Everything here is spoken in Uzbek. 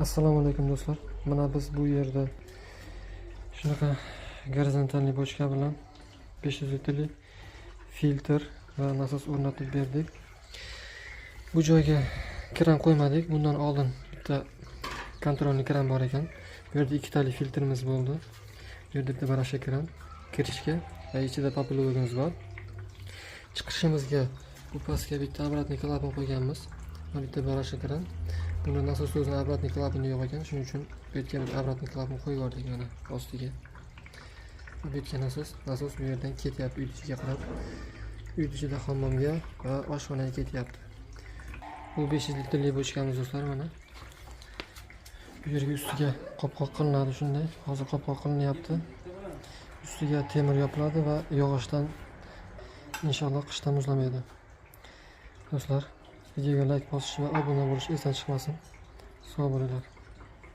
Assalomu alaykum, do'stlar. Mana biz bu yerda shunaqa горизонтальный bochka bilan 500 litrli filtr va nasos o'rnatib berdik. Bu joyga kran qo'ymadik. Bundan oldin bitta контрольный kran bor ekan. Bu yerda ikkitali filtrimiz bo'ldi. Bu yerda bitta барашек kran kirishga va ichida поплавок imiz bor. Chiqishimizga bu pastga bitta обратный klapan qo'yganmiz va bitta барашек kran. Buni nasos o'zini обратный klapani yo'q ekan, shuning uchun bu yerga bitta обратный klapan qo'yib yubordik mana ostiga. Bu yerga nasos bu yerdan ketyapti uy ichiga qarab. Uy ichida hammomga va oshxonaga ketyapti. Bu 500 litrli bochkamiz, do'stlar, mana. Bu yerga ustiga qopqoq qilinadi shunday. Hozir qopqoq qilinyapti. Ustiga temir yopiladi va yog'ochdan, inshaalloh, qishda muzlamaydi. Do'stlar, videoga layk bosish va obuna bo'lish esdan chiqmasin. Sog' bo'linglar.